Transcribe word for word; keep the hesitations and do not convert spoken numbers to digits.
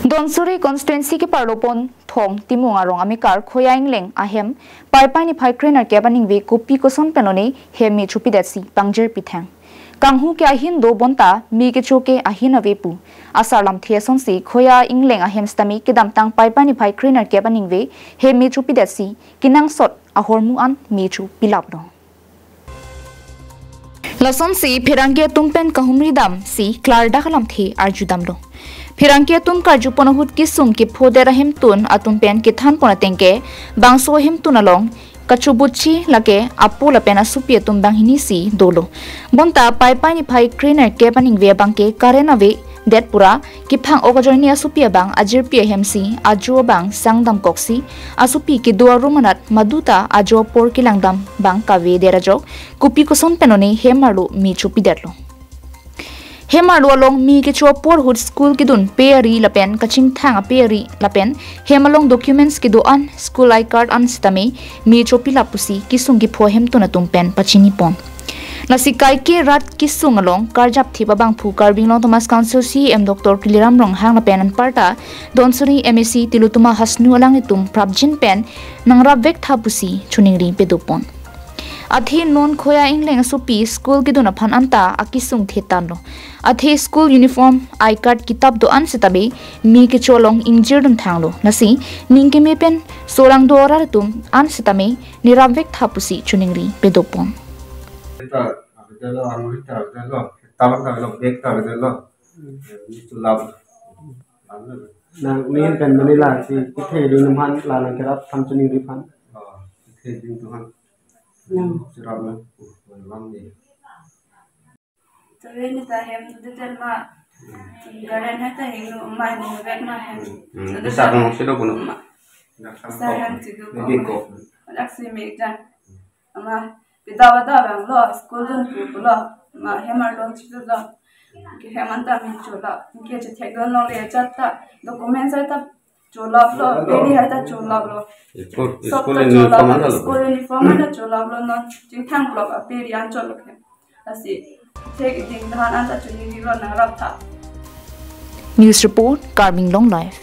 Dhansiri constituency keparlo pon Thong Timung arong amekar Khoya Ingleng ahem Paipai niphai krenerkep aningve kopi koson penlone hem me chopidetsi pangjirpi thang. Kanghu ke ahin do bonta me kecho ke ahin ave pu asar lamthe asonsi Khoya Ingleng ahem sitame kedamtang Paipai niphai krenerkep aningve hem me chopidetsi kenangsot ahormu an me chopilaplo. Lasonsi pherangke atum pen kahumri damsi klardak alamthe arjudamlo. Pherangke atum karjupon ahut kesung kephodet ahemtun atum pen kethanpon atengke bangso ahemtun along kachobutchi lake apo lapen asopi atum banghini si dolo. Bonta Paipai niphai krenerkep aningve abangke current avedet pura kephang-ok ajoine asopi abang ajirpi ahemsi ajo abang sangdamkoksi asopi kedo arum anat maduta ajo apor kelangdam abang kavedet ajok kopi koson penlone hem arlo me chopidetlo. Hem arlo along me kecho apor ahut school kedunpe ari lapen kachingthang ape ari lapen hem along documents kedo-an, school I card an sitame me chopilap pusi kesung kepho ahemtun atum pen pachinipon. Lasi kaike rat kesung along karjapthip abangphu Karbi Anglong Autonomous Council C E M Doctor Tuliram Ronghang lapen anparta Dhansiri M A C Tilottama Hasnu alanglitum prapjin pen nangrapvektha pusi choningri pedopon. Athe non Khoya Ingleng asopi school kedun aphan anta akesung thetanlo. Athe school uniform, I card, kitap do-an sitame me kecho along ingjirdun thanglo. Lasi ning keme pen sorang do arat atum an sitame nerapvektha pusi choningri pedopon. Ita, ita lo, anu ita, ita lo, tabang ta lo, bag ta, ita lo. Ni tu lab. Nang ning pen mani lasi kethe ding atum aphan la nangkerap tham choningri aphan. Oh, kethe ding atum aphan. Nang. Cherap na. Oh, lam ni. Tawi ni ta hem tu tel ma. Garen hai ta hingno ma hingno bek ma hem. Hmm, hmm. Bisa kong sido kuno ma. Sa hem sido ko. Beko. Dak si me jan. Ama pida wada bang lo school dunpu lo. Ma hem arlo chitu lo. Ke hem anta me chola. Ke chethekdun longle ajat ta. Documents hai ta cholaplo, peri hai ta cholaplo. School, sob school ta uniform cholaplo, anta lo. School uniform hai ta cholaplo non. Chingthang plok aperi an cholok hem. Lasi thek ding than anta choningri lo nangraptha. News report, Karbi Anglong Live.